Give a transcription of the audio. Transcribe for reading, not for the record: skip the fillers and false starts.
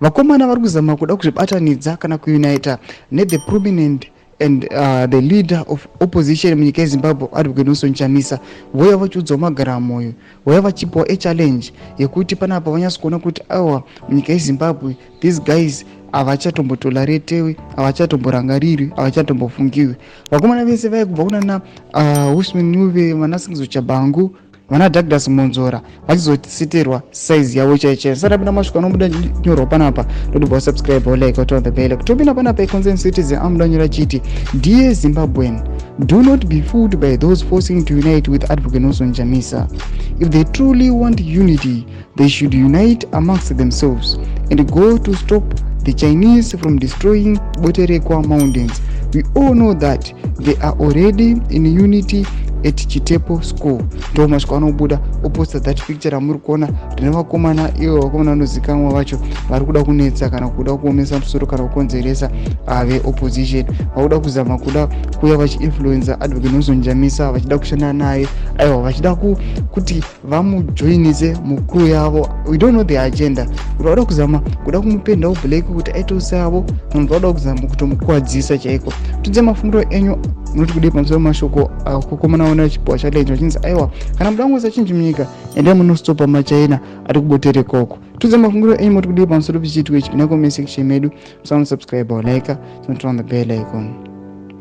Vakomana vari kuzama kuda kuzvibatanidza kana kuunita nethe prominent and the leader of opposition munyika yeZimbabwe, Advocate Nelson Chamisa. Vouya vachiudzawo Magaramoyo, vauya vachipiwa achallenge yekuti panapa vanyatso kuona kuti aiwa, munyika yeZimbabwe these guys havachatombotoleretewi, havachatomborangarirwi, havachatombofungiwi. Vakomana vese vaya kubva kunana Welshman Ncube, vana Sengezo Tshabangu, vana Douglas Monzora, vachizositerwa size yavo chaiyo chaiyo. Sati apinda masviko anobuda nyorwa panapa, ndodobva wasubscribe, wolike, waturn the bell. Kutopinda panapa, iConcern Citizen amuda nyora chiti, "Dear Zimbabwean, do not be fooled by those forcing to unite with Advocate Nelson Chamisa. If they truly want unity, they should unite amongst themselves and go to stop the Chinese from destroying Boterekwa Mountains. We all know that they are already in unity at Chitepo School." Ndo masviko anobuda oposta that picture ramuri kuona rine vakomana ivo, vakomana vanozikanwa vacho vari kuda kunetsa kana kuda kuomesa musoro kana kukonzeresa veopposition. Vakuda kuzama kuda kuuya vachiinfluenza Advocate Nelson Chamisa, vachida kushanda naye, aiwa, vachida kuti vamujoinise mucrew yavo. We don't know the agenda, kuti vada kuzama kuda kumupendawo black kuti aitewo savo, kana kuti vada kuzama kutomukwadzisa chaiko. Tudze mafungiro enyu, munoti kudii pamusoro mashoko kukomana ona achipiwa challenge vachinzi, aiwa, kana muda kungoisa chinji munyika, endai munostopa maChina ari kuBoterekwa uko? Tudze mafungiro enyu, moti kudii pamusoro pechiitiko ichi? Pinda comment section medu, musanosubscribe, like, turn on the bell icon.